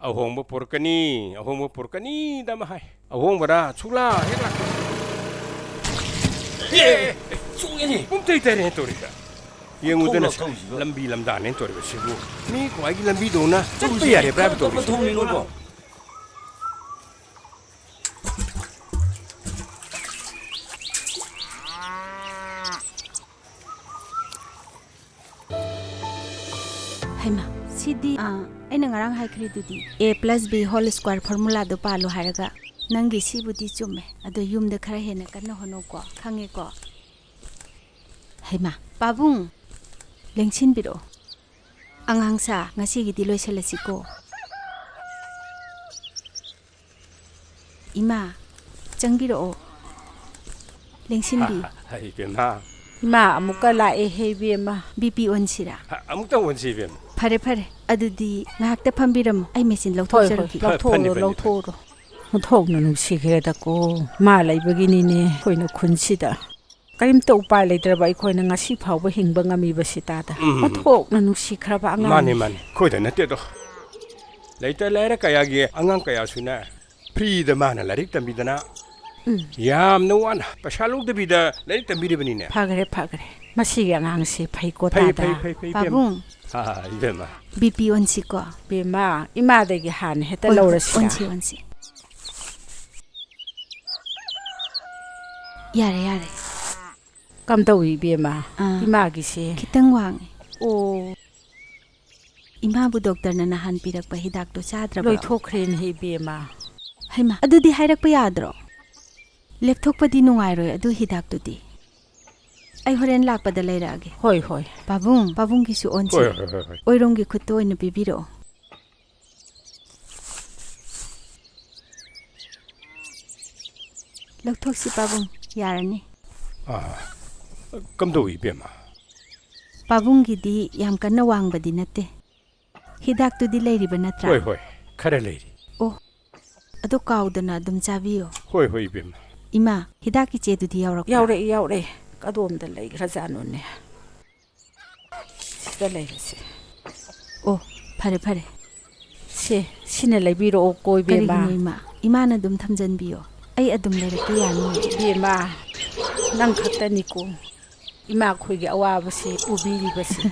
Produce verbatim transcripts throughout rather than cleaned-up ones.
ꯑꯍꯣꯡꯕ ꯄꯨꯔꯛꯀꯅꯤ, ꯑꯍꯣꯡꯕ ꯄꯨꯔꯛꯀꯅꯤꯗ ꯑꯃ ꯍꯥꯏ꯫ ꯑꯍꯣꯡꯕꯔꯥ? ꯁꯨꯛꯂꯥ ꯍꯦꯛ ꯂꯥꯛꯇꯦ꯫ ꯑꯦ, ꯑꯦ, ꯑꯦ, ꯆꯣꯡꯉꯦꯅꯦ꯫ ꯄꯨꯝꯇꯩ ꯇꯩꯔꯦꯅꯦ ꯇꯧꯔꯤꯁꯦ꯫ ꯌꯦꯡꯉꯨꯗꯅ ꯊꯣꯡ ꯂꯥꯎ ꯊꯣꯡꯁꯤꯕ꯫ ꯂꯝꯕꯤ ꯂꯝꯗꯥꯡꯅꯦꯅ ꯇꯧꯔꯤꯕꯁꯤꯕꯨ꯫ ꯃꯤ ꯈ꯭ꯋꯥꯏꯒꯤ ꯂꯝꯕꯤꯗꯧꯅ ꯆꯠꯄ ꯇꯧꯔꯤꯁꯦ꯫ ꯌꯥꯔꯤꯕ꯭ꯔꯥ ꯍꯥꯏꯕ ꯀꯔꯝꯕ ꯇꯧꯔꯤꯁꯦ꯫ ꯊꯣꯡꯅꯤꯅꯣꯕꯣ? ꯍꯩꯃꯥ, ꯁꯤꯗꯤ, ꯑꯥ, ꯑꯩꯅ ꯉꯔꯥꯡ ꯍꯥꯏꯈ꯭ꯔꯤꯗꯨꯗꯤ, A plus B whole square formula ꯗꯣ ꯄꯥꯜꯂꯨ ꯍꯥꯏꯔꯒ꯫ ꯅꯪꯒꯤ ꯁꯤꯕꯨꯗꯤ ꯆꯨꯝꯃꯦ, ꯑꯗꯣ ꯌꯨꯝꯗ ꯈꯔ ꯍꯦꯟꯅ ꯀꯟꯅ ꯍꯣꯠꯅꯧꯀꯣ, ꯈꯪꯉꯦꯀꯣ? ꯍꯩꯃꯥ, ꯄꯥꯕꯨꯡ, ꯂꯦꯡꯁꯤꯟꯕꯤꯔꯛꯑꯣ꯫ ꯑꯉꯥꯡꯁꯥ, ꯉꯁꯤꯒꯤꯗꯤ ꯂꯣꯏꯁꯤꯜꯂꯁꯤꯀꯣ꯫ ꯏꯃꯥ, ꯆꯪꯕꯤꯔꯛꯑꯣ꯫ ꯂꯦꯡꯁꯤꯟꯕꯤꯌꯨ꯫ ꯍꯥ, ꯏꯕꯦꯝꯃ꯫ ꯏꯃꯥ, ꯑꯃꯨꯛꯀ ꯂꯥꯛꯑꯦꯍꯦ, ꯏꯕꯦꯝꯃ꯫ BP ꯑꯣꯟꯁꯤꯔꯥ? ꯍꯥ, ꯑꯃꯨꯛꯇ ꯑꯣꯟꯁꯤ, ꯏꯕꯦꯝꯃ꯫ ꯐꯔꯦ, ꯐꯔꯦ꯫ ꯑꯗꯨꯗꯤ ꯉꯥꯏꯍꯥꯛꯇ ꯐꯝꯕꯤꯔꯝꯃꯣ꯫ ꯑꯩ ꯃꯦꯆꯤꯟ ꯍꯣꯏ, ꯍꯣꯏ, ꯂꯧꯊꯣꯛꯆꯔꯛꯈꯤꯒꯦ꯫ ꯂꯧꯊꯣꯛꯎꯔꯣ, ꯐꯅꯤ, ꯐꯅꯤ, ꯂꯧꯊꯣꯛꯎꯔꯣ꯫ ꯑꯣꯟꯊꯣꯛꯅ ꯅꯨꯡꯁꯤꯈ꯭ꯔꯦꯗꯀꯣ꯫ ꯃꯥ ꯂꯩꯕꯒꯤꯅꯤꯅꯦ ꯑꯩꯈꯣꯏꯅ ꯈꯨꯟꯁꯤꯗ꯫ ꯀꯔꯤꯝꯇ ꯎꯄꯥꯏ ꯂꯩꯇ꯭ꯔꯕ ꯑꯩꯈꯣꯏꯅ ꯉꯁꯤ ꯐꯥꯎꯕ ꯍꯤꯡꯕ ꯉꯝꯃꯤꯕꯁꯤ ꯇꯥꯗ꯫ ꯎꯝ꯫ ꯑꯣꯟꯊꯣꯛꯅ ꯅꯨꯡꯁꯤꯈ꯭ꯔꯕ ꯑꯉꯥꯡꯅꯤ꯫ ꯃꯥꯅꯤ, ꯃꯥꯅꯤ꯫ ꯑꯩꯈꯣꯏꯗ ꯅꯠꯇꯦꯗꯣ꯫ ꯂꯩꯇ ꯂꯥꯏꯔ ꯀꯌꯥꯒꯤ ꯑꯉꯥꯡ ꯀꯌꯥꯁꯨꯅꯦ, free ꯗ ꯃꯥꯅ ꯂꯥꯏꯔꯤꯛ ꯇꯝꯕꯤꯗꯅ, ꯎꯝ꯫ ꯌꯥꯝꯅ ꯋꯥꯅ ꯄꯩꯁꯥ ꯂꯧꯗꯕꯤꯗ ꯂꯥꯏꯔꯤꯛ ꯇꯝꯕꯤꯔꯤꯕꯅꯤꯅꯦ꯫ ꯐꯈ꯭ꯔꯦ, ꯐꯈ꯭ꯔꯦ꯫ ꯃꯁꯤꯒꯤ ꯑꯉꯥꯡꯁꯤ ꯐꯩꯀꯣ, ꯐꯩ, ꯇꯥꯗ꯫ ꯐꯩ, ꯐꯩ, ꯐꯩ, ꯏꯕꯦꯝꯃ꯫ ꯄꯥꯕꯨꯡ꯫ ꯑꯥ, ꯏꯕꯦꯝꯃ꯫ BP ꯑꯣꯟꯁꯤꯀꯣ꯫ ꯏꯕꯦꯝꯃ, ꯏꯃꯥꯗꯒꯤ ꯍꯥꯟꯅ ꯍꯦꯛꯇ ꯍꯣꯏ, ꯍꯣꯏ, ꯂꯧꯔꯁꯤꯔꯥ? ꯑꯣꯟꯁꯤ, ꯑꯣꯟꯁꯤ꯫ ꯌꯥꯔꯦ, ꯌꯥꯔꯦ꯫ ꯀꯝꯗꯧꯏ ꯏꯕꯦꯝꯃ? ꯑꯥ, ꯏꯃꯥꯒꯤꯁꯦ? ꯈꯤꯇꯪ ꯋꯥꯡꯉꯦ꯫ ꯑꯣ꯫ ꯏꯃꯥꯕꯨ ꯗꯣꯛꯇꯔꯅ ꯅꯍꯥꯟ ꯄꯤꯔꯛꯄ ꯍꯤꯗꯥꯛꯇꯣ ꯆꯥꯗ꯭ꯔꯕ꯭ꯔꯣ? ꯂꯣꯏꯊꯣꯛꯈ꯭ꯔꯦꯅꯦ ꯏꯕꯦꯝꯃ꯫ ꯍꯩꯃꯥ, ꯑꯗꯨꯗꯤ ꯍꯥꯏꯔꯛꯄ ꯌꯥꯗ꯭ꯔꯣ? ꯂꯦꯞꯊꯣꯛꯄꯗꯤ ꯅꯨꯡꯉꯥꯏꯔꯣꯏ ꯑꯗꯨ ꯍꯤꯗꯥꯛꯇꯨꯗꯤ꯫ ꯑꯩ ꯍꯣꯔꯦꯟ ꯂꯥꯛꯄꯗ ꯂꯩꯔꯛꯑꯒꯦ꯫ ꯍꯣꯏ, ꯍꯣꯏ꯫ ꯄꯥꯕꯨꯡ, ꯄꯥꯕꯨꯡꯒꯤꯁꯨ ꯑꯣꯟꯁꯤ꯫ ꯍꯣꯏ, ꯍꯣꯏ, ꯍꯣꯏ, ꯍꯣꯏ꯫ ꯑꯣꯏꯔꯣꯝꯒꯤ ꯈꯨꯠꯇ ꯑꯣꯏꯅ ꯄꯤꯕꯤꯔꯛꯑꯣ꯫ ꯂꯧꯊꯣꯛꯁꯤ ꯄꯥꯕꯨꯡ, ꯌꯥꯔꯅꯤ꯫ ꯑꯥ, ꯀꯝꯗꯧꯏ ꯏꯕꯦꯝꯃ? ꯄꯥꯕꯨꯡꯒꯤꯗꯤ ꯌꯥꯝ ꯀꯟꯅ ꯋꯥꯡꯕꯗꯤ ꯅꯠꯇꯦ꯫ ꯍꯤꯗꯥꯛꯇꯨꯗꯤ ꯂꯩꯔꯤꯕ ꯅꯠꯇ꯭ꯔꯥ? ꯍꯣꯏ, ꯍꯣꯏ, ꯈꯔ ꯂꯩꯔꯤ꯫ ꯑꯣ, ꯑꯗꯣ ꯀꯥꯎꯗꯅ ꯑꯗꯨꯝ ꯆꯥꯕꯤꯌꯣ꯫ ꯍꯣꯏ, ꯍꯣꯏ, ꯏꯕꯦꯝꯃ꯫ ꯏꯃꯥ, ꯍꯤꯗꯥꯛꯀꯤ ꯆꯦꯗꯨꯗꯤ ꯌꯥꯎꯔꯛꯄ꯭ꯔꯥ? ꯌꯥꯎꯔꯛꯏ, ꯌꯥꯎꯔꯛꯏ꯫ ꯀꯗꯣꯝꯗ ꯂꯩꯈ꯭ꯔꯖꯥꯠꯅꯣꯅꯦ? ꯁꯤꯗ ꯂꯩꯔꯦꯁꯦ꯫ ꯑꯣ, ꯐꯔꯦ, ꯐꯔꯦ꯫ ꯁꯦ, ꯁꯤꯅ ꯂꯩꯕꯤꯔꯛꯑꯣ ꯀꯣ, ꯏꯕꯦꯝꯃ꯫ ꯀꯔꯤꯒꯤꯅꯣ, ꯏꯃꯥ? ꯏꯃꯥꯅ ꯑꯗꯨꯝ ꯊꯝꯖꯟꯕꯤꯌꯣ꯫ ꯑꯩ ꯑꯗꯨꯝ ꯂꯩꯔꯛꯀꯦ, ꯌꯥꯅꯤꯌꯦ꯫ ꯏꯕꯦꯝꯃ, ꯅꯪ ꯈꯛꯇꯅꯤꯀꯣ ꯏꯃꯥ ꯑꯩꯈꯣꯏꯒꯤ ꯑꯋꯥꯕꯁꯤ ꯎꯕꯤꯔꯤꯕꯁꯤ꯫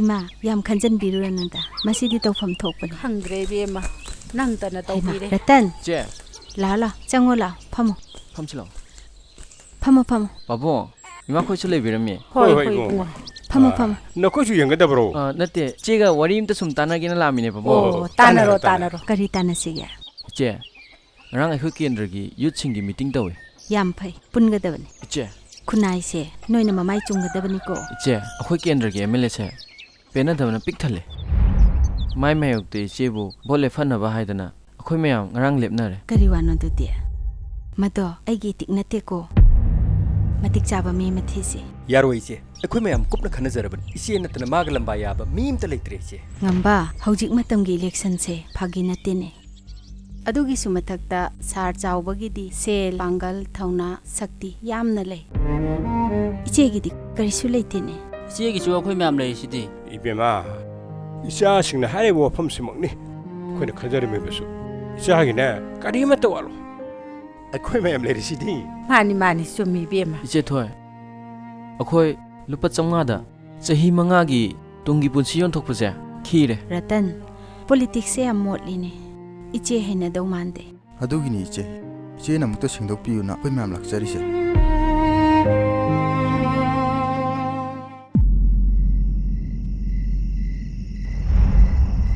ꯏꯃꯥ, ꯌꯥꯝ ꯈꯟꯖꯟꯕꯤꯔꯨꯔꯅꯨꯗ꯫ ꯃꯁꯤꯗꯤ ꯇꯧꯐꯝ ꯊꯣꯛꯄꯅꯤ꯫ ꯈꯪꯗ꯭ꯔꯦ ꯏꯕꯦꯝꯃ, ꯅꯪꯇꯅ ꯍꯩꯃꯥ, ꯇꯧꯕꯤꯔꯦ꯫ ꯔꯇꯟ! ꯆꯦ꯫ ꯂꯥꯛꯑꯣ, ꯂꯥꯛꯑꯣ, ꯆꯪꯉꯣ, ꯂꯥꯛꯑꯣ, ꯐꯝꯃꯣ꯫ ꯐꯝꯁꯤ ꯂꯥꯛꯑꯣ꯫ ꯐꯝꯃꯣ, ꯐꯝꯃꯣ꯫ ꯄꯥꯕꯨꯡ, ꯏꯃꯥꯈꯣꯏꯁꯨ ꯂꯩꯕꯤꯔꯝꯃꯤ꯫ ꯍꯣꯏ, ꯍꯣꯏ, ꯍꯣꯏ, ꯏꯕꯨꯡꯉꯣ꯫ ꯏꯕꯨꯡꯉꯣ꯫ ꯐꯝꯃꯣ, ꯑꯥ, ꯐꯝꯃꯣ꯫ ꯅꯈꯣꯏꯁꯨ ꯌꯦꯡꯒꯗꯕꯔꯣ? ꯑꯥ, ꯅꯠꯇꯦ, ꯆꯦꯒ ꯋꯥꯔꯤ ꯑꯝꯇ ꯁꯨꯝ ꯇꯥꯟꯅꯒꯦꯅ ꯂꯥꯛꯑꯝꯃꯤꯅꯦ, ꯄꯥꯕꯨꯡ꯫ ꯑꯣ, ꯇꯥꯟꯅꯔꯣ, ꯇꯥꯟꯅꯔꯣ, ꯇꯥꯟꯅꯔꯣ꯫ ꯇꯥꯟꯅꯔꯣ꯫ ꯀꯔꯤ ꯇꯥꯟꯅꯁꯤꯒꯦ? ꯏꯆꯦ, ꯉꯔꯥꯡ ꯑꯩꯈꯣꯏ ꯀꯦꯟꯗ꯭ꯔꯒꯤ ꯌꯨꯠꯁꯤꯡꯒꯤ ꯃꯤꯇꯤꯡ ꯇꯧꯋꯤ꯫ ꯌꯥꯝ ꯐꯩ, ꯄꯨꯟꯒꯗꯕꯅꯤ꯫ ꯏꯆꯦ꯫ ꯈꯨꯟꯅꯥꯏꯁꯦ ꯅꯣꯏꯅ ꯃꯃꯥꯏ ꯆꯨꯝꯒꯗꯕꯅꯤꯀꯣ꯫ ꯏꯆꯦ, ꯑꯩꯈꯣꯏ ꯀꯦꯟꯗ꯭ꯔꯒꯤ ꯑꯦꯝ ꯑꯦꯜ ꯑꯦꯁꯦ ꯄꯦꯟꯅꯗꯕꯅ ꯄꯤꯛ ꯊꯜꯂꯦ꯫ ꯃꯥꯏ ꯃꯥꯌꯣꯛꯇ ꯏꯆꯦꯕꯨ ꯚꯣꯠ ꯂꯦꯞꯍꯟꯅꯕ ꯍꯥꯏꯗꯅ ꯑꯩꯈꯣꯏ ꯃꯌꯥꯝ ꯉꯔꯥꯡ ꯂꯦꯞꯅꯔꯦ꯫ ꯀꯔꯤ ꯋꯥꯅꯣ ꯑꯗꯨꯗꯤ? ꯃꯗꯣ ꯑꯩꯒꯤ ꯏꯇꯤꯛ ꯅꯠꯇꯦꯀꯣ꯫ ꯃꯇꯤꯛ ꯆꯥꯕ ꯃꯤ ꯑꯃ ꯊꯤꯁꯤ꯫ ꯌꯥꯔꯣꯏ ꯏꯆꯦ, ꯑꯩꯈꯣꯏ ꯃꯌꯥꯝ ꯀꯨꯞꯅ ꯈꯟꯅꯖꯔꯕꯅꯤ꯫ ꯏꯆꯦ ꯅꯠꯇꯅ ꯃꯥꯒ ꯂꯝꯕꯥ ꯌꯥꯕ ꯃꯤ ꯑꯝꯇ ꯂꯩꯇ꯭ꯔꯦ ꯏꯆꯦ꯫ ꯉꯝꯕ, ꯍꯧꯖꯤꯛ ꯃꯇꯝꯒꯤ ꯏꯂꯦꯛꯁꯟꯁꯦ ꯐꯥꯒꯤ ꯅꯠꯇꯦꯅꯦ꯫ ꯑꯗꯨꯒꯤꯁꯨ ꯃꯊꯛꯇ ꯁꯥꯔ ꯆꯥꯎꯕꯒꯤꯗꯤ ꯁꯦꯜ, ꯄꯥꯡꯒꯜ, ꯊꯧꯅꯥ, ꯁꯛꯇꯤ ꯌꯥꯝꯅ ꯂꯩ꯫ ꯏꯆꯦꯒꯤꯗꯤ ꯀꯔꯤꯁꯨ ꯂꯩꯇꯦꯅꯦ꯫ ꯏꯆꯦꯒꯤꯁꯨ ꯑꯩꯈꯣꯏ ꯃꯌꯥꯝ ꯂꯩꯔꯤꯁꯤꯗꯤ꯫ ꯏꯕꯦꯝꯃ, ꯏꯆꯥꯁꯤꯡꯅ ꯍꯥꯏꯔꯤꯕ ꯋꯥꯐꯝꯁꯤꯃꯛꯅꯤ ꯑꯩꯈꯣꯏꯅ ꯈꯟꯖꯔꯝꯃꯤꯕꯁꯨ꯫ ꯏꯆꯥꯒꯤꯅꯦ ꯀꯔꯤꯃꯠꯇ ꯋꯥꯠꯂꯣꯏ꯫ ꯑꯩꯈꯣꯏ ꯃꯌꯥꯝ ꯂꯩꯔꯤꯁꯤꯗꯤ꯫ ꯃꯥꯅꯤ, ꯃꯥꯅꯤ, ꯆꯨꯝꯃꯤ ꯏꯕꯦꯝꯃ꯫ ꯏꯆꯦ ꯊꯣꯏ, ꯑꯩꯈꯣꯏ ꯂꯨꯄꯥ ꯆꯥꯝꯃꯉꯥꯗ ꯆꯍꯤ ꯃꯉꯥꯒꯤ ꯇꯨꯡꯒꯤ ꯄꯨꯟꯁꯤ ꯌꯣꯟꯊꯣꯛꯄꯁꯦ ꯈꯤꯔꯦ꯫ ꯔꯇꯟ, ꯄꯣꯂꯤꯇꯤꯛꯁꯁꯦ ꯌꯥꯝ ꯃꯣꯠꯂꯤꯅꯦ꯫ ꯏꯆꯦ ꯍꯩꯅꯗꯧ ꯃꯥꯟꯗꯦ꯫ ꯑꯗꯨꯒꯤꯅꯤ ꯏꯆꯦ꯫ ꯏꯆꯦꯅ ꯑꯃꯨꯛꯇ ꯁꯦꯡꯗꯣꯛꯄꯤꯌꯨꯅ ꯑꯩꯈꯣꯏ ꯃꯌꯥꯝ ꯂꯥꯛꯆꯔꯤꯁꯦ꯫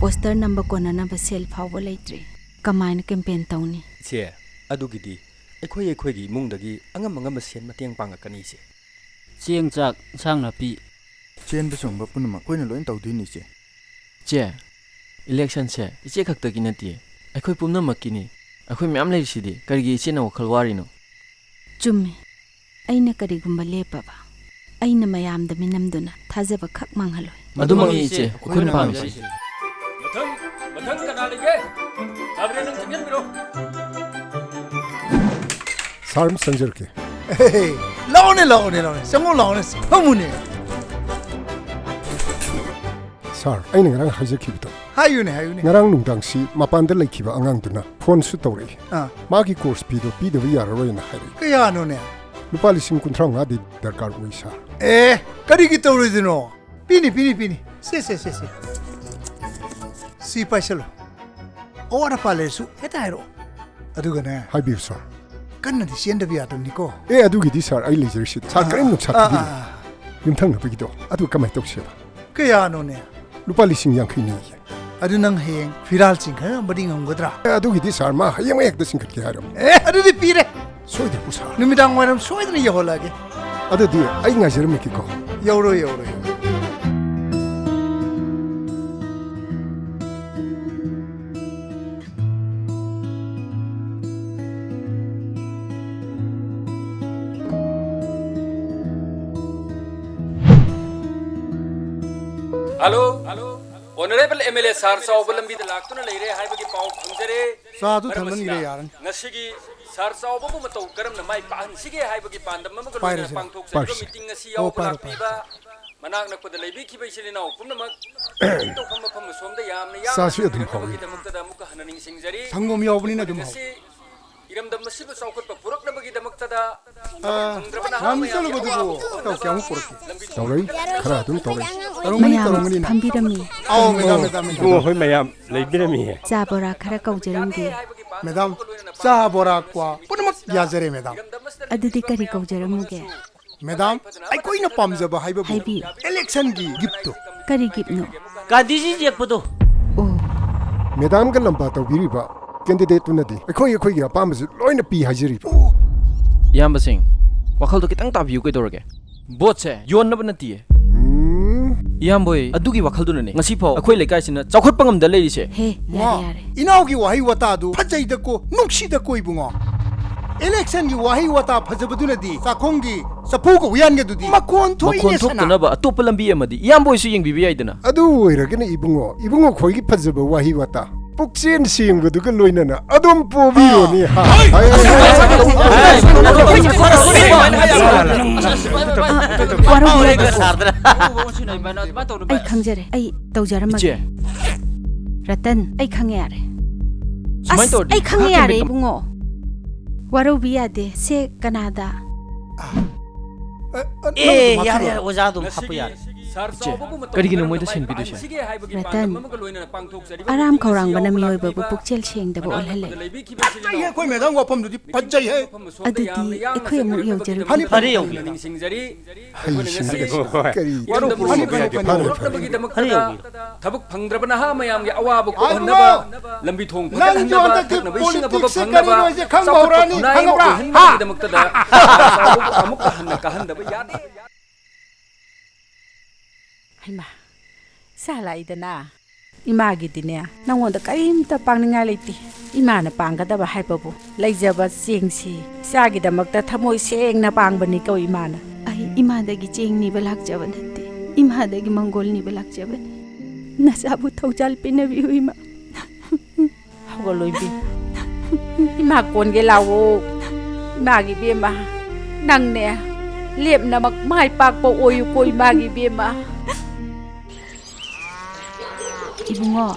ꯄꯣꯁꯇꯔ ꯅꯝꯕ ꯀꯣꯟꯅꯅꯕ ꯁꯦꯜ ꯐꯥꯎꯕ ꯂꯩꯇ꯭ꯔꯤ꯫ ꯀꯃꯥꯏꯅ ꯀꯦꯝꯄꯦꯟ ꯇꯧꯅꯤ? ꯏꯆꯦ, ꯑꯗꯨꯒꯤꯗꯤ ꯑꯩꯈꯣꯏ ꯑꯩꯈꯣꯏꯒꯤ ꯏꯃꯨꯡꯗꯒꯤ ꯑꯉꯝ ꯑꯉꯝꯕ ꯁꯦꯟ ꯃꯇꯦꯡ ꯄꯥꯡꯉꯛꯀꯅꯤ ꯏꯆꯦ꯫ ꯆꯦꯡ, ꯆꯥꯛ, ꯏꯟꯁꯥꯡ ꯅꯥꯄꯤ꯫ ꯆꯦꯟꯕ ꯆꯣꯡꯕ ꯄꯨꯝꯅꯃꯛ ꯑꯩꯈꯣꯏꯅ ꯂꯣꯏꯅ ꯇꯧꯗꯣꯏꯅꯤ ꯏꯆꯦ꯫ ꯏꯆꯦ, ꯏꯂꯦꯛꯁꯟꯁꯦ ꯏꯆꯦ ꯈꯛꯇꯒꯤ ꯅꯠꯇꯦ, ꯑꯩꯈꯣꯏ ꯄꯨꯝꯅꯃꯛꯀꯤꯅꯤ꯫ ꯑꯩꯈꯣꯏ ꯃꯌꯥꯝ ꯂꯩꯔꯤꯁꯤꯗꯤ, ꯀꯔꯤꯒꯤ ꯏꯆꯦꯅ ꯋꯥꯈꯜ ꯋꯥꯔꯤꯅꯣ? ꯆꯨꯝꯃꯤ꯫ ꯑꯩꯅ ꯀꯔꯤꯒꯨꯝꯕ ꯂꯦꯞꯄꯕ, ꯑꯩꯅ ꯃꯌꯥꯝꯗ ꯃꯤꯅꯝꯗꯨꯅ ꯊꯥꯖꯕ ꯈꯛ ꯃꯥꯡꯍꯜꯂꯣꯏ꯫ ꯑꯗꯨꯃꯛꯅꯤ ꯏꯆꯦ, ꯑꯩꯈꯣꯏꯅ ꯄꯥꯝꯃꯤꯁꯦ꯫ ꯃꯊꯪ, ꯃꯊꯪ ꯀꯅꯥ ꯂꯩꯒꯦ? ꯁꯥꯕ꯭ꯔꯦ, ꯅꯪ ꯆꯪꯁꯤꯟꯕꯤꯔꯣ꯫ ꯁꯥꯔ, ꯑꯃ ꯆꯪꯖꯔꯛꯀꯦ꯫ ꯂꯥꯛꯑꯣꯅꯦ, ꯂꯥꯛꯑꯣꯅꯦ, ꯂꯥꯛꯑꯣꯅꯦ꯫ ꯆꯪꯉꯣ, ꯂꯥꯛꯑꯣꯅꯦ꯫ ꯐꯝꯃꯨꯅꯦ꯫ ꯁꯥꯔ, ꯑꯩꯅ ꯉꯔꯥꯡ ꯍꯥꯏꯖꯈꯤꯕꯗꯣ, ꯍꯥꯏꯌꯨꯅꯦ, ꯍꯥꯏꯌꯨꯅꯦ꯫ ꯉꯔꯥꯡ ꯅꯨꯡꯗꯥꯡꯁꯤ ꯃꯄꯥꯟꯗ ꯂꯩꯈꯤꯕ ꯑꯉꯥꯡꯗꯨꯅ ꯐꯣꯟꯁꯨ ꯇꯧꯔꯛꯏ꯫ ꯑꯥ꯫ ꯃꯥꯒꯤ course feeꯗꯣ ꯄꯤꯗꯕ ꯌꯥꯔꯔꯣꯏꯅ ꯍꯥꯏꯔꯛꯏ꯫ ꯀꯌꯥꯅꯣꯅꯦ? ꯂꯨꯄꯥ ꯂꯤꯁꯤꯡ ꯀꯨꯟꯊ꯭ꯔꯥ ꯃꯉꯥꯗꯤ ꯗꯔꯀꯥꯔ ꯑꯣꯏ, ꯁꯥꯔ꯫ ꯑꯦ, ꯀꯔꯤꯒꯤ ꯇꯧꯔꯣꯏꯗꯣꯏꯅꯣ? ꯄꯤꯅꯤ, ꯄꯤꯅꯤ, ꯄꯤꯅꯤ꯫ ꯁꯦ, ꯁꯦ, ꯁꯦ, ꯁꯦ꯫ ꯁꯤ ꯄꯥꯏꯁꯜꯂꯣ꯫ ꯑꯋꯥꯠ ꯑꯄꯥ ꯂꯩꯔꯁꯨ ꯍꯦꯛꯇ ꯍꯥꯏꯔꯛꯑꯣ꯫ ꯑꯗꯨꯒꯅꯦ꯫ ꯍꯥꯏꯕꯤꯌꯨ, ꯁꯥꯔ꯫ ꯀꯟꯅꯗꯤ ꯆꯦꯟꯗꯕ ꯌꯥꯗꯕꯅꯤꯀꯣ꯫ ꯑꯦ, ꯑꯗꯨꯒꯤꯗꯤ, ꯁꯥꯔ, ꯑꯩ ꯂꯩꯖꯔꯤꯁꯤꯗꯤ꯫ ꯁꯥꯔ, ꯑꯥ, ꯀꯔꯤꯝ ꯅꯨꯡꯁꯥ ꯑꯥ, ꯊꯤꯕꯤꯒꯅꯨ꯫ ꯑꯥ, ꯑꯥ꯫ ꯌꯨꯝꯊꯪꯅꯕꯒꯤꯗꯣ, ꯑꯗꯨ ꯀꯃꯥꯏꯅ ꯇꯧꯁꯦꯕ? ꯀꯌꯥꯅꯣꯅꯦ? ꯂꯨꯄꯥ ꯂꯤꯁꯤꯡ ꯌꯥꯡꯈꯩꯅꯤꯌꯦ꯫ ꯑꯗꯨ ꯅꯪ ꯍꯌꯦꯡ ꯐꯤꯔꯥꯜ ꯆꯤꯡꯈꯠꯅꯕꯗꯤ ꯉꯝꯒꯗ꯭ꯔꯥ? ꯑꯦ, ꯑꯗꯨꯒꯤꯗꯤ, ꯁꯥꯔ, ꯃꯥ ꯍꯌꯦꯡꯃꯛ ꯍꯦꯛꯇ ꯆꯤꯡꯈꯠꯀꯦ ꯍꯥꯏꯔꯕꯅꯦ꯫ ꯑꯦ, ꯑꯗꯨꯗꯤ ꯄꯤꯔꯦ꯫ ꯁꯣꯏꯗ꯭ꯔꯕꯣ, ꯁꯥꯔ? ꯅꯨꯃꯤꯗꯥꯡ ꯋꯥꯏꯔꯝ ꯁꯣꯏꯗꯅ ꯌꯧꯍꯜꯂꯛꯑꯒꯦ꯫ ꯑꯗꯨꯗꯤ ꯑꯩ ꯉꯥꯏꯖꯔꯝꯃꯒꯦꯀꯣ꯫ ꯌꯧꯔꯣ, ꯌꯧꯔꯣ, ꯌꯧꯔꯣ꯫ Hello, hello, Honourable M L A sir ꯆꯥꯎꯕ ꯂꯝꯕꯤꯗ ꯂꯥꯛꯇꯨꯅ ꯂꯩꯔꯦ ꯍꯥꯏꯕꯒꯤ ꯄꯥꯎ ꯐꯪꯖꯔꯦ꯫ ꯆꯥꯗꯨ ꯃꯔꯝ ꯊꯥꯡꯍꯟꯈ꯭ꯔꯦ, ꯑꯁꯤꯅ ꯌꯥꯔꯅꯤ꯫ ꯉꯁꯤꯒꯤ ꯁꯥꯔ ꯆꯥꯎꯕꯕꯨ ꯃꯇꯧ ꯀꯔꯝꯅ ꯃꯥꯏ ꯄꯥꯛꯍꯟꯁꯤꯒꯦ ꯍꯥꯏꯕꯒꯤ ꯄꯥꯟꯗꯝ ꯑꯃꯒ ꯂꯣꯏꯅꯅ ꯄꯥꯏꯔꯁꯤꯔꯥ? ꯄꯥꯡꯊꯣꯛꯆꯔꯤꯕ ꯄꯥꯏꯔꯁꯤ꯫ Meeting ꯑꯁꯤ ꯑꯣ, ꯌꯥꯎꯕ ꯄꯥꯏꯔꯣ, ꯂꯥꯛꯄꯤꯕ ꯄꯥꯏꯔꯣ꯫ ꯃꯅꯥꯛ ꯅꯛꯄꯗ ꯂꯩꯕꯤꯈꯤꯕ ꯏꯆꯤꯜ ꯏꯅꯥꯎ ꯄꯨꯝꯅꯃꯛ ꯇꯧꯐꯝ ꯃꯐꯝ ꯑꯁꯣꯝꯗ ꯌꯥꯝꯅ ꯌꯥꯝꯅ ꯆꯥꯁꯤ ꯑꯗꯨꯝ ꯍꯥꯎꯏ꯫ ꯊꯨꯡꯍꯟꯅꯕꯒꯤꯗꯃꯛꯇꯗ ꯑꯃꯨꯛꯀ ꯍꯟꯅ ꯅꯤꯡꯁꯤꯡꯖꯔꯤ꯫ ꯁꯪꯒꯣꯝ ꯌꯥꯎꯕꯅꯤꯅ ꯑꯗꯨꯝ ꯍꯥꯎꯏ꯫ ꯃꯁꯤ ꯏꯔꯝꯗꯝ ꯑꯁꯤꯕꯨ ꯆꯥꯎꯈꯠꯄ ꯄꯨꯔꯛꯅꯕꯒꯤꯗꯃꯛꯇꯗ ꯑꯥ, ꯊꯕꯛ ꯐꯪꯗ꯭ꯔꯕ ꯅꯍꯥ ꯉꯥꯃꯤ ꯃꯌꯥꯝꯒꯤ ꯆꯠꯂꯨꯕꯗꯨꯕꯨ ꯑꯋꯥꯕ ꯇꯧ, ꯀꯌꯥꯃꯨꯛ ꯄꯨꯔꯛꯀꯦ? ꯇꯧꯔꯛꯏ, ꯈꯔ ꯑꯗꯨꯝ ꯇꯧꯔꯛꯏ꯫ ꯇꯧꯔꯝꯒꯅꯤ, ꯃꯌꯥꯝ ꯇꯧꯔꯝꯒꯅꯤ ꯅꯪ꯫ ꯐꯝꯕꯤꯔꯝꯃꯤ꯫ ꯑꯧ, ꯃꯦꯗꯥꯝ, ꯃꯦꯗꯥꯝ, ꯃꯦꯗꯥꯝ꯫ ꯏꯕꯨꯡꯉꯣ, ꯑꯩꯈꯣꯏ ꯃꯌꯥꯝ ꯂꯩꯕꯤꯔꯝꯃꯤꯌꯦ꯫ ꯆꯥ ꯕꯣꯔꯥ ꯈꯔ ꯀꯧꯖꯔꯝꯒꯦ꯫ ꯃꯦꯗꯥꯝ, ꯆꯥ ꯕꯣꯔꯥ ꯀ꯭ꯋꯥ ꯄꯨꯝꯅꯃꯛ ꯌꯥꯖꯔꯦ, ꯃꯦꯗꯥꯝ꯫ ꯑꯗꯨꯗꯤ ꯀꯔꯤ ꯀꯧꯖꯔꯝꯃꯨꯒꯦ? ꯃꯦꯗꯥꯝ, ꯑꯩꯈꯣꯏꯅ ꯄꯥꯝꯖꯕ ꯍꯥꯏꯕꯕꯨ ꯍꯥꯏꯕꯤꯌꯨ꯫ Election ꯒꯤ gift ꯇꯣ꯫ ꯀꯔꯤ gift ꯅꯣ? ꯒꯥꯟꯙꯤꯖꯤ ꯌꯦꯛꯄꯗꯣ꯫ ꯑꯣ꯫ ꯃꯦꯗꯥꯝꯒ ꯂꯝꯕꯥ ꯇꯧꯕꯤꯔꯤꯕ candidate ꯇꯨꯅꯗꯤ ꯑꯩꯈꯣꯏ, ꯑꯩꯈꯣꯏꯒꯤ ꯑꯄꯥꯝꯕꯁꯦ ꯂꯣꯏꯅ ꯄꯤ ꯍꯥꯏꯖꯔꯤꯕ꯫ ꯏꯌꯥꯝꯕꯁꯤꯡ, ꯋꯥꯈꯜꯗꯣ ꯈꯤꯇꯪ ꯇꯥꯕꯤꯌꯨ ꯀꯩꯗꯧꯔꯒꯦ? Vote ꯁꯦ ꯌꯣꯟꯅꯕ ꯅꯠꯇꯤꯌꯦ꯫ ꯎꯝ꯫ ꯏꯌꯥꯝꯕ ꯍꯣꯏ, ꯑꯗꯨꯒꯤ ꯋꯥꯈꯜꯗꯨꯅꯅꯦ ꯉꯁꯤꯐꯥꯎ ꯑꯩꯈꯣꯏ ꯂꯩꯀꯥꯏꯁꯤꯅ ꯆꯥꯎꯈꯠꯄ ꯉꯝꯗ ꯂꯩꯔꯤꯁꯦ꯫ ꯍꯦ, ꯌꯥꯔꯦ, ꯃꯥ, ꯌꯥꯔꯦ꯫ ꯏꯅꯥꯎꯒꯤ ꯋꯥꯍꯩ ꯋꯥꯇꯥꯗꯨ ꯐꯖꯩꯗꯀꯣ, ꯅꯨꯡꯁꯤꯗꯀꯣ, ꯏꯕꯨꯡꯉꯣ꯫ Election ꯒꯤ ꯋꯥꯍꯩ ꯋꯥꯇꯥ ꯐꯖꯕꯗꯨꯅꯗꯤ ꯆꯥꯛꯈꯨꯝꯒꯤ ꯆꯐꯨꯒ ꯎꯌꯥꯟꯒꯗꯨꯗꯤ ꯃꯈꯣꯟ ꯊꯣꯛꯏꯅꯦ, ꯃꯈꯣꯟ ꯁꯅꯥ꯫ ꯊꯣꯛꯇꯅꯕ ꯑꯇꯣꯞꯄ ꯂꯝꯕꯤ ꯑꯃꯗꯤ ꯏꯌꯥꯝꯕ ꯍꯣꯏꯁꯨ ꯌꯦꯡꯕꯤꯕ ꯌꯥꯏꯗꯅ꯫ ꯑꯗꯨ ꯑꯣꯏꯔꯒꯅ ꯏꯕꯨꯡꯉꯣ, ꯏꯕꯨꯡꯉꯣ ꯈꯣꯏꯒꯤ ꯐꯖꯕ ꯋꯥꯍꯩ ꯋꯥꯇꯥ ꯄꯨꯛꯆꯦꯜ ꯁꯦꯡꯕꯗꯨꯒ ꯂꯣꯏꯅꯅ ꯑꯗꯨꯝ ꯄꯣꯕꯤꯔꯣꯅꯦ, ꯍꯥ? ꯋꯥꯔꯧꯕꯤꯔꯣꯏ꯫ ꯑꯩ ꯈꯪꯖꯔꯦ, ꯑꯩ ꯇꯧꯖꯔꯝꯃꯒꯦ꯫ ꯏꯆꯦ꯫ ꯔꯇꯟ, ꯑꯩ ꯈꯪꯉꯦ ꯌꯥꯔꯦ꯫ ꯁꯨꯃꯥꯏꯅ ꯑꯁ, ꯇꯧꯔꯗꯤ ꯑꯩ ꯈꯪꯉꯦ ꯉꯥꯏꯍꯥꯛꯀꯤ ꯌꯥꯔꯦ ꯃꯤꯅꯤꯠ ꯏꯕꯨꯡꯉꯣ꯫ ꯋꯥꯔꯧꯕꯤ ꯌꯥꯗꯦ꯫ ꯁꯦ ꯀꯅꯥꯗ? ꯑ, ꯑ, ꯑꯦ, ꯅꯪꯒꯤꯗꯣ ꯌꯥꯔꯦ, ꯃꯥꯊꯨꯔꯣ꯫ ꯌꯥꯔꯦ, ꯑꯣꯖꯥ ꯑꯗꯨꯝ ꯍꯥꯞꯄ ꯌꯥꯔꯦ꯫ ꯏꯆꯦ, ꯀꯔꯤꯒꯤꯅꯣ ꯃꯣꯏꯗ ꯁꯦꯟ ꯄꯤꯗꯣꯏꯁꯦ? ꯔꯇꯟ, ꯑꯔꯥꯝ ꯈꯧꯔꯥꯡꯕꯅ ꯃꯤꯑꯣꯏꯕꯕꯨ ꯄꯨꯛꯆꯦꯜ ꯁꯦꯡꯗꯕ ꯑꯣꯜꯍꯜꯂꯦ꯫ ꯐꯖꯩꯍꯦ, ꯑꯩꯈꯣꯏ ꯃꯦꯗꯥꯝ ꯋꯥꯐꯝꯗꯨꯗꯤ ꯐꯖꯩꯍꯦ꯫ ꯑꯗꯨꯗꯤ ꯑꯩꯈꯣꯏ ꯑꯃꯨꯛ ꯌꯧꯖꯔꯒꯦ꯫ ꯐꯅꯤ, ꯐꯔꯦ, ꯐꯅꯤ, ꯌꯧꯕꯤꯔꯣ꯫ ꯐꯅꯤ, ꯐꯅꯤ꯫ ꯍꯩꯁꯤꯡꯕ ꯐꯅꯤ, ꯐꯅꯤ, ꯀꯔꯤ? ꯐꯅꯤ, ꯐꯅꯤ, ꯐꯅꯤ꯫ ꯐꯔꯦ, ꯌꯧꯕꯤꯔꯣ꯫ ꯊꯕꯛ ꯐꯪꯗ꯭ꯔꯕ ꯅꯍꯥ ꯃꯌꯥꯝꯒꯤ ꯑꯋꯥꯕ ꯀꯣꯛꯍꯟꯅꯕ, ꯂꯝꯕꯤ ꯊꯣꯡ ꯐꯒꯠꯍꯟꯅꯕ, ꯊꯛꯅꯕ ꯏꯁꯤꯡ ꯑꯐꯕ ꯐꯪꯅꯕ, ꯆꯥꯎꯈꯠ ꯈꯨꯟꯅꯥꯏ ꯑꯃ ꯑꯣꯏꯍꯟꯕꯒꯤꯗꯃꯛꯇꯗ ꯆꯥꯎꯕꯕꯨ ꯑꯃꯨꯛꯀ ꯍꯟꯅ ꯀꯥꯍꯟꯗꯕ ꯌꯥꯗꯦ꯫ ꯍꯩꯃꯥ, ꯏꯆꯥ ꯂꯥꯛꯏꯗꯅ꯫ ꯏꯃꯥꯒꯤꯗꯤꯅꯦ, ꯅꯪꯉꯣꯟꯗ ꯀꯔꯤꯝꯇ ꯄꯥꯡꯅꯤꯡꯉꯥꯏ ꯂꯩꯇꯦ꯫ ꯏꯃꯥꯅ ꯄꯥꯡꯒꯗꯕ ꯍꯥꯏꯕꯕꯨ ꯂꯩꯖꯕ ꯆꯦꯡꯁꯤ ꯏꯆꯥꯒꯤꯗꯃꯛꯇ ꯊꯃꯣꯏ ꯁꯦꯡꯅ ꯄꯥꯡꯕꯅꯤꯀꯣ ꯏꯃꯥꯅ꯫ ꯑꯩ ꯏꯃꯥꯗꯒꯤ ꯆꯦꯡ ꯅꯤꯕ ꯂꯥꯛꯆꯕ ꯅꯠꯇꯦ, ꯏꯃꯥꯗꯒꯤ ꯃꯪꯒꯣꯜ ꯅꯤꯕ ꯂꯥꯛꯆꯕꯅꯤ꯫ ꯅꯆꯥꯕꯨ ꯊꯧꯖꯥꯜ ꯄꯤꯅꯕꯤꯌꯨ ꯏꯃꯥ꯫ ꯍꯧꯒꯠꯂꯣ ꯏꯕꯦꯝ꯫ ꯏꯃꯥ ꯀꯣꯟꯒꯦ ꯂꯥꯛꯑꯣ꯫ ꯏꯃꯥꯒꯤ ꯏꯕꯦꯝꯃ, ꯅꯪꯅꯦ ꯂꯦꯞꯅꯃꯛ ꯃꯥꯏ ꯄꯥꯛꯄ ꯑꯣꯏꯌꯨꯀꯣ ꯏꯃꯥꯒꯤ ꯏꯕꯦꯝꯃ꯫ ꯏꯕꯨꯡꯉꯣ,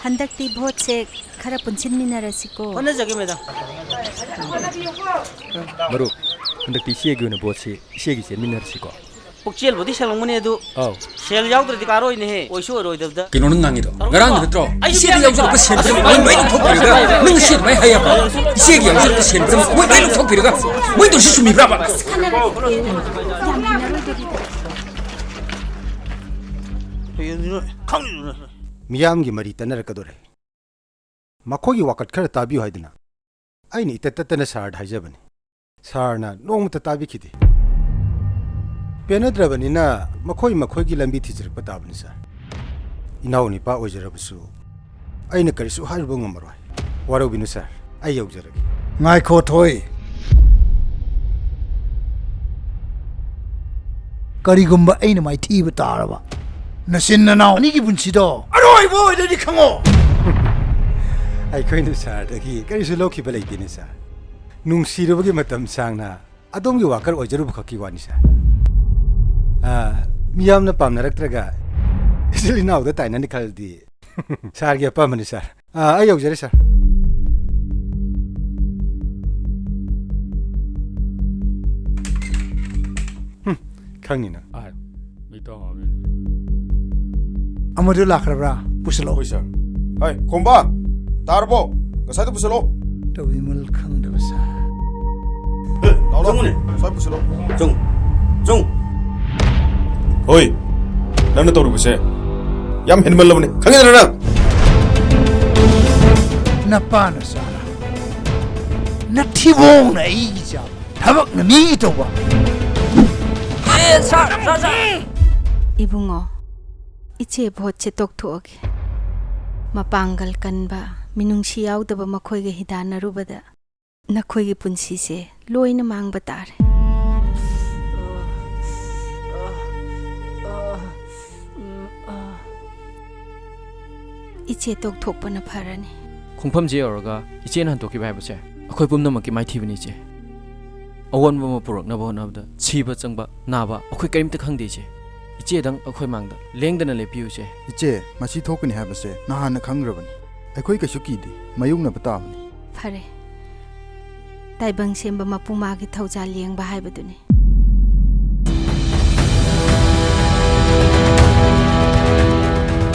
ꯍꯟꯗꯛꯇꯤ ꯚꯣꯠꯁꯦ ꯈꯔ ꯄꯨꯟꯁꯤꯟꯃꯤꯟꯅꯔꯁꯤꯀꯣ꯫ ꯍꯣꯠꯅꯖꯒꯦ ꯃꯦꯗꯥꯝ꯫ ꯃꯔꯨꯞ, ꯍꯟꯗꯛꯇꯤ ꯏꯆꯦꯒꯤ ꯑꯣꯏꯅ ꯚꯣꯠꯁꯤ ꯏꯆꯦꯒꯤ ꯆꯦꯟꯃꯤꯟꯅꯔꯁꯤꯀꯣ꯫ ꯄꯨꯛꯆꯦꯜꯕꯨꯗꯤ ꯁꯦꯡꯂꯝꯒꯅꯤ ꯑꯗꯨ ꯑꯧ꯫ ꯁꯦꯜ ꯌꯥꯎꯗ꯭ꯔꯗꯤ ꯀꯥꯔꯣꯏꯅꯦꯍꯦ꯫ ꯑꯣꯏꯁꯨ ꯑꯣꯏꯔꯣꯏꯗꯕꯗ꯫ ꯀꯩꯅꯣ ꯅꯪ ꯉꯥꯡꯉꯤꯗꯣ? ꯉꯔꯥꯡꯒꯤ ꯅꯠꯇ꯭ꯔꯣ? ꯑꯩ ꯏꯆꯦꯗ ꯌꯥꯎꯖꯔꯛꯄ ꯁꯦꯟ ꯄꯨꯝꯅꯃꯛ ꯃꯣꯏ ꯂꯣꯏ ꯂꯧꯊꯣꯛꯄꯤꯔꯒ, ꯅꯪ ꯏꯆꯦ ꯑꯗꯨꯃꯥꯏꯅ ꯍꯥꯏꯌꯦꯕ? ꯏꯆꯦꯒꯤ ꯌꯥꯎꯖꯔꯛꯄ ꯁꯦꯟ ꯄꯨꯝꯅꯃꯛ ꯃꯣꯏ ꯂꯣꯏ ꯂꯧꯊꯣꯛꯄꯤꯔꯒ, ꯃꯣꯏ ꯇꯧꯔꯤꯁꯤ ꯆꯨꯝꯃꯤꯕ꯭ꯔꯥꯕ? ꯃꯤꯌꯥꯝꯒꯤ ꯃꯔꯤ ꯇꯠꯅꯔꯛꯀꯗꯣꯔꯦ꯫ ꯃꯈꯣꯏꯒꯤ ꯋꯥꯀꯠ ꯈꯔ ꯇꯥꯕꯤꯌꯨ ꯍꯥꯏꯗꯨꯅ ꯑꯩꯅ ꯏꯇꯠ ꯇꯠꯇꯅ ꯁꯥꯔꯗ ꯍꯥꯏꯖꯕꯅꯤ꯫ ꯁꯥꯔꯅ ꯅꯣꯡꯃꯇ ꯇꯥꯕꯤꯈꯤꯗꯦ꯫ ꯄꯦꯟꯅꯗ꯭ꯔꯕꯅꯤꯅ ꯃꯈꯣꯏ ꯃꯈꯣꯏꯒꯤ ꯂꯝꯕꯤ ꯊꯤꯖꯔꯛꯄ ꯇꯥꯕꯅꯤ, ꯁꯥꯔ꯫ ꯏꯅꯥꯎ ꯅꯤꯄꯥ ꯑꯣꯏꯖꯔꯕꯁꯨ ꯑꯩꯅ ꯀꯔꯤꯁꯨ ꯍꯥꯏꯔꯨꯕ ꯉꯝꯃꯔꯣꯏ꯫ ꯋꯥꯔꯧꯕꯤꯅꯨ, ꯁꯥꯔ꯫ ꯑꯩ ꯌꯧꯖꯔꯒꯦ꯫ ꯉꯥꯏꯈꯣ, ꯊꯣꯏ꯫ ꯀꯔꯤꯒꯨꯝꯕ ꯑꯩꯅ ꯃꯥꯏꯊꯤꯕ ꯇꯥꯔꯕ, ꯅꯆꯤꯟ ꯅꯅꯥꯎ ꯑꯅꯤꯒꯤ ꯄꯨꯟꯁꯤꯗꯣ ꯑꯔꯣꯏꯕ ꯑꯣꯏꯔꯅꯤ, ꯈꯪꯉꯣ꯫ ꯑꯩꯈꯣꯏꯅ ꯁꯥꯔꯗꯒꯤ ꯀꯔꯤꯁꯨ ꯂꯧꯈꯤꯕ ꯂꯩꯇꯦꯅꯦ, ꯁꯥꯔ꯫ ꯅꯨꯡꯁꯤꯔꯨꯕꯒꯤ ꯃꯇꯝ ꯁꯥꯡꯅ ꯑꯗꯣꯝꯒꯤ ꯋꯥꯀꯔ ꯑꯣꯏꯖꯔꯨꯕ ꯈꯛꯀꯤ ꯋꯥꯅꯤ, ꯁꯥꯔ꯫ ꯑꯥ, ꯃꯤꯌꯥꯝꯅ ꯄꯥꯝꯅꯔꯛꯇ꯭ꯔꯒ ꯏꯆꯤꯜ ꯏꯅꯥꯎꯗ ꯇꯥꯏꯅꯅꯤ ꯈꯜꯂꯗꯤ ꯁꯥꯔꯒꯤ ꯑꯄꯥꯝꯕꯅꯤ, ꯁꯥꯔ꯫ ꯑꯥ, ꯑꯩ ꯌꯧꯖꯔꯦ, ꯁꯥꯔ꯫ ꯍꯨꯝ, ꯈꯪꯅꯤ ꯅꯪ꯫ ꯑꯥꯏ, ꯃꯤꯇꯣ ꯍꯥꯎꯔꯦꯅꯦ꯫ ꯑꯃꯗꯨ ꯂꯥꯛꯈ꯭ꯔꯕ꯭ꯔꯥ? ꯄꯨꯁꯤꯜꯂꯛꯑꯣ꯫ ꯍꯣꯏ, ꯁꯥꯔ꯫ ꯍꯥꯏ, ꯈꯣꯝꯕ, ꯇꯥꯔꯕꯣ? ꯉꯁꯥꯏꯗꯣ ꯄꯨꯁꯤꯜꯂꯛꯑꯣ꯫ ꯇꯧꯕꯤꯃꯜ ꯈꯪꯗꯕ ꯁꯥꯔ꯫ ꯑꯦ, ꯂꯥꯛꯑꯣ, ꯂꯥꯛꯑꯣ꯫ ꯆꯪꯉꯨꯅꯦ꯫ ꯁ꯭ꯋꯥꯏ ꯄꯨꯁꯤꯜꯂꯛꯑꯣ꯫ ꯆꯪꯉꯨ, ꯆꯪꯉꯨ꯫ ꯍꯣꯏ, ꯅꯪꯅ ꯇꯧꯔꯤꯕꯁꯦ ꯌꯥꯝ ꯍꯦꯟꯃꯜꯂꯕꯅꯤ, ꯈꯪꯉꯤꯗꯅ ꯅꯪ? ꯅꯄꯥꯅ ꯆꯥꯔ, ꯅꯊꯤꯕꯣꯡꯅ ꯑꯩꯒꯤ ꯆꯥꯕ, ꯊꯕꯛꯅ ꯃꯤꯒꯤ ꯇꯧꯕ꯫ ꯏꯕꯨꯡꯉꯣ, ꯏꯆꯦ ꯚꯣꯠꯁꯦ ꯇꯣꯛꯊꯣꯛꯑꯒꯦ꯫ ꯃꯄꯥꯡꯒꯜ ꯀꯟꯕ, ꯃꯤꯅꯨꯡꯁꯤ ꯌꯥꯎꯗꯕ ꯃꯈꯣꯏꯒ ꯍꯤꯗꯥꯟꯅꯔꯨꯕꯗ ꯅꯈꯣꯏꯒꯤ ꯄꯨꯟꯁꯤꯁꯦ ꯂꯣꯏꯅ ꯃꯥꯡꯕ ꯇꯥꯔꯦ꯫ ꯏꯆꯦ ꯇꯣꯛꯊꯣꯛꯄꯅ ꯐꯔꯅꯤ꯫ ꯈꯣꯡꯐꯝꯁꯦ ꯌꯧꯔꯒ ꯏꯆꯦꯅ ꯍꯟꯗꯣꯛꯈꯤꯕ ꯍꯥꯏꯕꯁꯦ ꯑꯩꯈꯣꯏ ꯄꯨꯝꯅꯃꯛꯀꯤ ꯃꯥꯏꯊꯤꯕꯅꯤ, ꯏꯆꯦ꯫ ꯑꯑꯣꯟꯕ ꯑꯃ ꯄꯨꯔꯛꯅꯕ ꯍꯣꯠꯅꯕꯗ ꯁꯤꯕ ꯆꯪꯕ, ꯅꯥꯕ ꯑꯩꯈꯣꯏ ꯀꯔꯤꯝꯇ ꯈꯪꯗꯦ, ꯏꯆꯦ꯫ ꯏꯆꯦꯗꯪ ꯑꯩꯈꯣꯏ ꯃꯥꯡꯗ ꯂꯦꯡꯗꯅ ꯂꯦꯞꯄꯤꯌꯨ, ꯏꯆꯦ꯫ ꯏꯆꯦ, ꯃꯁꯤ ꯊꯣꯛꯀꯅꯤ ꯍꯥꯏꯕꯁꯦ ꯅꯍꯥꯟꯅ ꯈꯪꯈ꯭ꯔꯕꯅꯤ꯫ ꯑꯩꯈꯣꯏ ꯀꯩꯁꯨ ꯀꯤꯗꯦ, ꯃꯥꯌꯣꯛꯅꯕ ꯇꯥꯕꯅꯤ꯫ ꯐꯔꯦ, ꯇꯥꯏꯕꯪ ꯁꯦꯝꯕ ꯃꯄꯨ ꯃꯥꯒꯤ ꯊꯧꯖꯥꯜ ꯌꯦꯡꯕ ꯍꯥꯏꯕꯗꯨꯅꯤ꯫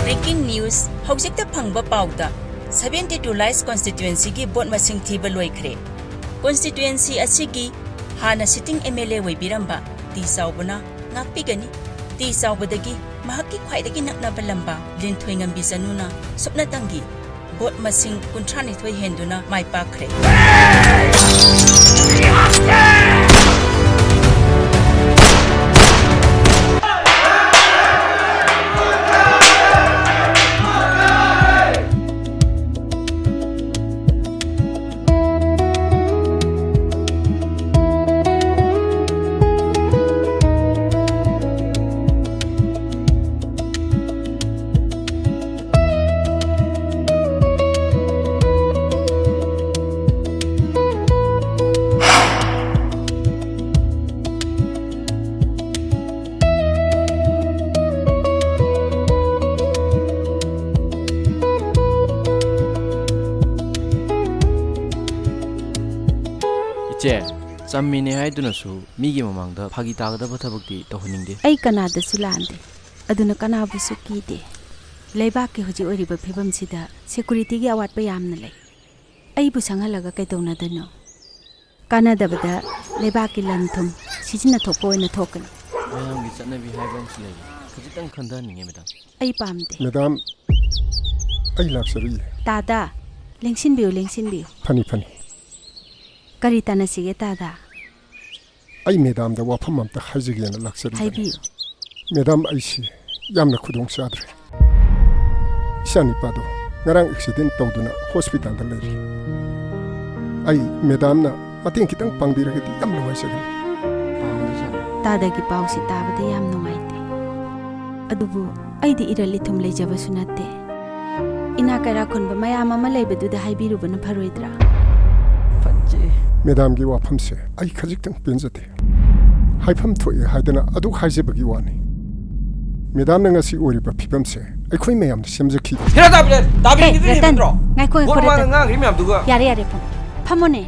Breaking news, ꯍꯧꯖꯤꯛꯇ ꯐꯪꯕ ꯄꯥꯎꯗ, seventy two Lies constituencyꯒꯤ ꯚꯣꯠ ꯃꯁꯤꯡ ꯊꯤꯕ ꯂꯣꯏꯈ꯭ꯔꯦ꯫ Constituency ꯑꯁꯤꯒꯤ ꯍꯥꯟꯅ sitting M L A ꯑꯣꯏꯕꯤꯔꯝꯕ ꯇꯤ ꯆꯥꯎꯕꯅ ꯉꯥꯛꯄꯤꯒꯅꯤ꯫ ꯇꯤ ꯆꯥꯎꯕꯗꯒꯤ ꯃꯍꯥꯛꯀꯤ ꯈ꯭ꯋꯥꯏꯗꯒꯤ ꯅꯛꯅꯕ ꯂꯝꯕꯥ ꯂꯤꯟꯊꯣꯏꯉꯝꯕꯤ ꯆꯅꯨꯅ ꯁꯨꯞꯅꯇꯪꯒꯤ ꯚꯣꯠ ꯃꯁꯤꯡ ꯀꯨꯟꯊ꯭ꯔꯥ ꯅꯤꯊꯣꯏ ꯍꯦꯟꯗꯨꯅ ꯃꯥꯏ ꯄꯥꯛꯈ꯭ꯔꯦ꯫ ꯆꯝꯃꯤꯅꯦ ꯍꯥꯏꯗꯨꯅꯁꯨ ꯃꯤꯒꯤ ꯃꯃꯥꯡꯗ ꯐꯥꯒꯤ ꯇꯥꯒꯗꯕ ꯊꯕꯛꯇꯤ ꯇꯧꯍꯟꯅꯤꯡꯗꯦ꯫ ꯑꯩ ꯀꯅꯥꯗꯁꯨ ꯂꯥꯟꯗꯦ, ꯑꯗꯨꯅ ꯀꯅꯥꯕꯨꯁꯨ ꯀꯤꯗꯦ꯫ ꯂꯩꯕꯥꯛꯀꯤ ꯍꯧꯖꯤꯛ ꯑꯣꯏꯔꯤꯕ ꯐꯤꯕꯝꯁꯤꯗ ꯁꯦꯀꯨꯔꯤꯇꯤꯒꯤ ꯑꯋꯥꯠꯄ ꯌꯥꯝꯅ ꯂꯩ꯫ ꯑꯩꯕꯨ ꯁꯪꯍꯜꯂꯒ ꯀꯩꯗꯧꯅꯗꯣꯏꯅꯣ? ꯀꯥꯟꯅꯗꯕꯗ ꯂꯩꯕꯥꯛꯀꯤ ꯂꯟ ꯊꯨꯝ ꯁꯤꯖꯤꯟꯅꯊꯣꯛꯄ ꯑꯣꯏꯅ ꯊꯣꯛꯀꯅꯤ꯫ ꯃꯌꯥꯝꯒꯤ ꯆꯠꯅꯕꯤ ꯍꯥꯏꯕ ꯑꯃꯁꯨ ꯂꯩ꯫ ꯈꯖꯤꯛꯇꯪ ꯈꯟꯊꯍꯟꯅꯤꯡꯉꯦ, ꯃꯦꯗꯥꯝ꯫ ꯑꯩ ꯄꯥꯝꯗꯦ꯫ ꯃꯦꯗꯥꯝ, ꯑꯩ ꯂꯥꯛꯆꯔꯤꯌꯦ꯫ ꯇꯥꯗ, ꯂꯦꯡꯁꯤꯟꯕꯤꯌꯨ, ꯂꯦꯡꯁꯤꯟꯕꯤꯌꯨ꯫ ꯐꯅꯤ, ꯐꯅꯤ꯫ ꯀꯔꯤ ꯇꯥꯟꯅꯁꯤꯒꯦ, ꯇꯥꯗ? ꯑꯩ ꯃꯦꯗꯥꯝꯗ ꯋꯥꯐꯝ ꯑꯝꯇ ꯍꯥꯏꯖꯒꯦꯅ ꯂꯥꯛꯆꯔꯤꯕꯅꯤ꯫ ꯍꯥꯏꯕꯤꯌꯨ꯫ ꯃꯦꯗꯥꯝ, ꯑꯩꯁꯤ ꯌꯥꯝꯅ ꯈꯨꯗꯣꯡ ꯆꯥꯗ꯭ꯔꯦ꯫ ꯏꯆꯥꯅꯤꯄꯥꯗꯣ ꯉꯔꯥꯡ ꯑꯦꯛꯁꯤꯗꯦꯟ ꯇꯧꯗꯨꯅ ꯍꯣꯁꯄꯤꯇꯥꯜꯗ ꯂꯩꯔꯤ꯫ ꯑꯩ ꯃꯦꯗꯥꯝꯅ ꯃꯇꯦꯡ ꯈꯤꯇꯪ ꯄꯥꯡꯕꯤꯔꯒꯗꯤ ꯌꯥꯝ ꯅꯨꯡꯉꯥꯏꯖꯒꯅꯤ꯫ ꯄꯥꯝꯗꯦ, ꯁꯥꯔ꯫ ꯇꯥꯗꯒꯤ ꯄꯥꯎꯁꯤ ꯇꯥꯕꯗ ꯌꯥꯝ ꯅꯨꯡꯉꯥꯏꯇꯦ꯫ ꯑꯗꯨꯕꯨ ꯑꯩꯗꯤ ꯏꯔꯜ ꯏꯊꯨꯝ ꯂꯩꯖꯕꯁꯨ ꯅꯠꯇꯦ꯫ ꯏꯅꯥ ꯀꯩꯔꯥ ꯈꯨꯟꯕ ꯃꯌꯥꯝ ꯑꯃ ꯂꯩꯕꯗꯨꯗ ꯍꯥꯏꯕꯤꯔꯨꯕꯅ ꯐꯔꯣꯏꯗ꯭ꯔꯥ? ꯐꯠꯖꯩ꯫ ꯃꯦꯗꯥꯝꯒꯤ ꯋꯥꯐꯝꯁꯦ ꯑꯩ ꯈꯖꯤꯛꯇꯪ ꯄꯦꯟꯖꯗꯦ꯫ ꯍꯥꯏꯐꯝ ꯊꯣꯛꯑꯦ ꯍꯥꯏꯗꯅ ꯑꯗꯨꯛ ꯍꯥꯏꯖꯕꯒꯤ ꯋꯥꯅꯤ꯫ ꯃꯦꯗꯥꯝꯅ ꯉꯁꯤ ꯑꯣꯏꯔꯤꯕ ꯐꯤꯕꯝꯁꯦ ꯑꯩꯈꯣꯏ ꯃꯌꯥꯝꯅ ꯁꯦꯝꯖꯈꯤꯕ꯫ ꯍꯦꯔꯥ ꯇꯥꯕꯤꯔꯦ, ꯇꯥꯕꯤꯔꯦ, ꯑꯦ, ꯇꯥꯕꯤꯔꯦ, ꯔꯇꯟ, ꯍꯦꯟꯃꯟꯗ꯭ꯔꯣ? ꯉꯥꯏꯈꯣ, ꯉꯥꯏꯈꯣ, ꯋꯥ ꯃꯃꯥꯡꯗ ꯔꯇꯟ꯫ ꯉꯥꯡꯈ꯭ꯔꯤ ꯃꯌꯥꯝꯗꯨꯒ꯫ ꯌꯥꯔꯦ, ꯌꯥꯔꯦ, ꯐꯝ-, ꯐꯝꯃꯣꯅꯦ꯫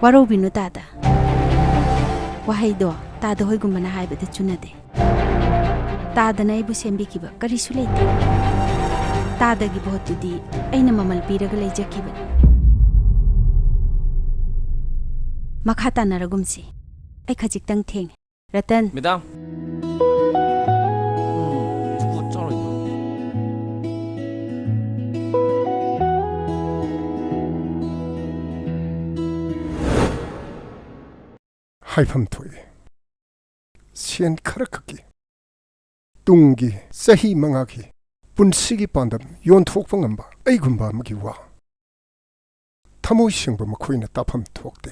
ꯋꯥꯔꯧꯕꯤꯅꯨ ꯇꯥꯗ꯫ ꯋꯥꯍꯩꯗꯣ ꯇꯥꯗ ꯍꯣꯏꯒꯨꯝꯕꯅ ꯍꯥꯏꯕꯗ ꯆꯨꯅꯗꯦ꯫ ꯇꯥꯗꯅ ꯑꯩꯕꯨ ꯁꯦꯝꯕꯤꯈꯤꯕ ꯀꯔꯤꯁꯨ ꯂꯩꯇꯦ꯫ ꯇꯥꯗꯒꯤ ꯚꯣꯠꯇꯨꯗꯤ ꯑꯩꯅ ꯃꯃꯜ ꯄꯤꯔꯒ ꯂꯩꯖꯈꯤꯕꯅꯤ꯫ ꯃꯈꯥ ꯇꯥꯅꯔꯒꯨꯝꯁꯤ꯫ ꯑꯩ ꯈꯖꯤꯛꯇꯪ ꯊꯦꯡꯉꯦ꯫ ꯔꯇꯟ꯫ ꯃꯦꯗꯥꯝ꯫ ꯎꯝ, ꯖꯨꯒꯣꯠ ꯆꯥꯔꯣꯏꯗꯕ꯫ ꯍꯥꯏꯐꯝ ꯊꯣꯛꯏ, ꯁꯦꯟ ꯈꯔꯈꯛꯀꯤ ꯇꯨꯡꯒꯤ ꯆꯍꯤ ꯃꯉꯥꯒꯤ ꯄꯨꯟꯁꯤꯒꯤ ꯄꯥꯟꯗꯝ ꯌꯣꯟꯊꯣꯛꯄ ꯉꯝꯕ ꯑꯩꯒꯨꯝꯕ ꯑꯃꯒꯤ ꯋꯥ ꯊꯃꯣꯏ ꯁꯦꯡꯕ ꯃꯈꯣꯏꯅ ꯇꯥꯐꯝ ꯊꯣꯛꯇꯦ꯫